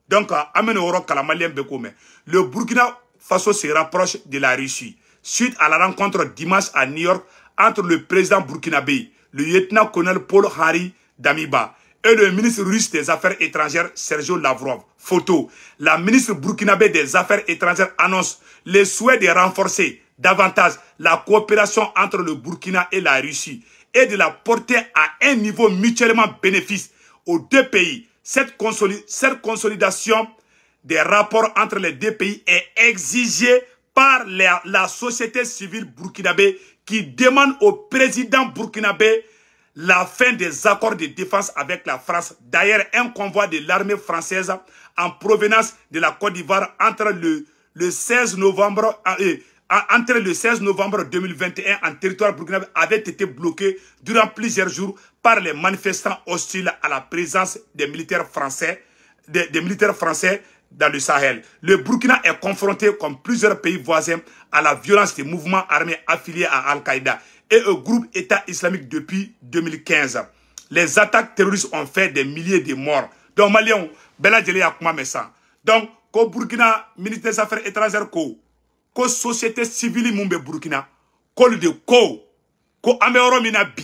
Donc an bɛ nin yɔrɔ kalan, maliyɛn bɛɛ k'o mɛn. Le Burkina Faso se rapproche de la Russie suite à la rencontre dimanche à New York entre le président burkinabé, le lieutenant-colonel Paul-Henri Damiba, et le ministre russe des Affaires étrangères Sergei Lavrov. Photo. La ministre burkinabé des Affaires étrangères annonce le souhait de renforcer davantage la coopération entre le Burkina et la Russie et de la porter à un niveau mutuellement bénéfique aux deux pays. Cette consolidation des rapports entre les deux pays est exigée par la société civile burkinabé qui demande au président burkinabé la fin des accords de défense avec la France. D'ailleurs, un convoi de l'armée française en provenance de la Côte d'Ivoire entre le 16 novembre 2021 en territoire burkinabé avait été bloqué durant plusieurs jours par les manifestants hostiles à la présence des militaires français dans le Sahel. Le Burkina est confronté, comme plusieurs pays voisins, à la violence des mouvements armés affiliés à Al-Qaïda et au groupe État islamique depuis 2015. Les attaques terroristes ont fait des milliers de morts. Donc, Maliens, bɛɛ lajɛlen y'a kuma mɛn sisan. Donc, ko Burkina ministre des Affaires étrangères ko société civile mun bɛ Burkina, k'olu de ko an bɛ yɔrɔ min na bi,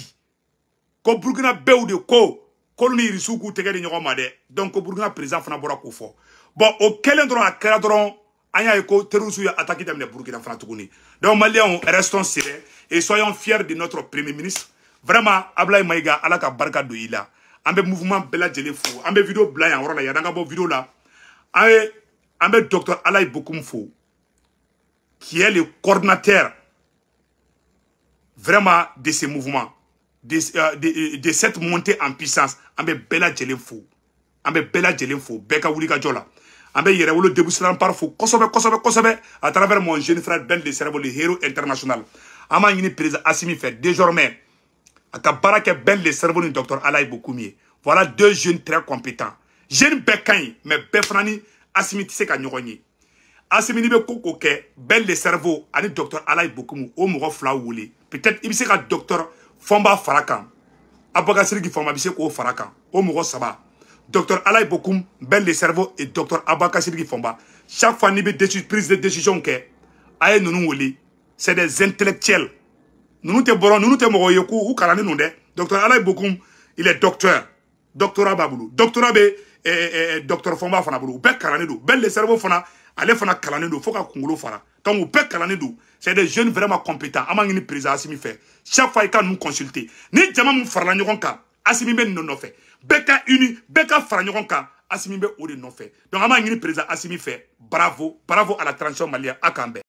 ko Burkina bɛw de ko k'olu ni Irisiw k'u tɛgɛ di ɲɔgɔn ma dɛ. Donc ko Burkina président fana bɔra k'o fɔ. Bon, o kɛlen dɔrɔn, a kɛra dɔrɔn, an y'a ye ko terroristes ye attaque daminɛ Burkina fana tuguni. Donc Maliens, restons sereins et soyons fiers de notre premier ministre. Vraiment, Ablaye Maïga, Ala ka barika don i la. An bɛ mouvement bɛɛ lajɛlen fo. An bɛ vidéo bila yan yɔrɔ la, yan'an ka bɔ vidéo la. An bɛ docteur Alaye Bokoum fo, qui est le coordinateur vraiment de ce mouvement, de cette montée en puissance. An bɛ bɛɛ lajɛlen fo. An bɛ bɛɛ lajɛlen fo, bɛɛ ka wuli ka jɔ la. An bɛ Yɛrɛwolo Debout sur fo kosɛbɛ kosɛbɛ kosɛbɛ à travers mon jeune frère Ben le Cerveau, le héros international. An b'a ɲini président Assimi fɛ désormais a ka baara kɛ Ben le Cerveau ni docteur Alaye Bokoum ye. Voilà deux jeunes très compétents. Jeunes bɛɛ ka ɲi, mais bɛɛ fana ni Assimi tɛ se ka ɲɔgɔn ye. Assimi ni bɛ ko kɛ Ben le cerveau ani docteur Alaye Bokoum o mɔgɔ fila wele. Peut-être i bɛ se ka docteur Fɔnba fara kan, Abubakar Sidiki Fɔnba bɛ se k'o fara kan, o mɔgɔ saba, docteur Alaye Bokoum, Ben le cerveau et docteur Abubakar Sidiki Fɔnba. Chaque fois n'i bɛ prise de décision kɛ, a ye ninnu wele. C'est des intellectuels. Ninnu tɛ bɔrɔ, ninnu tɛ mɔgɔ ye k'u kalannen don dɛ. Docteur Alaye Bokoum, il est docteur, doctorat b'a bolo, doctorat bɛ docteur Fɔnba fana bolo, u bɛɛ kalannen don. Ben le cerveau fana, ale fana kalannen don fo ka kunkolo fara. Donc u bɛɛ kalannen don, c'est des jeunes vraiment compétents. An b'a ɲini président Assimi fɛ, chaque fois i ka ninnu consulter. Ni jama min farala ɲɔgɔn kan, Assimi bɛ nin nɔfɛ. Bɛɛ ka uni, bɛɛ ka fara ɲɔgɔn kan, Assimi bɛ o de nɔfɛ. Donc an b'a ɲini président Assimi fɛ. Bravo, bravo à la transition malienne. A k'an bɛn.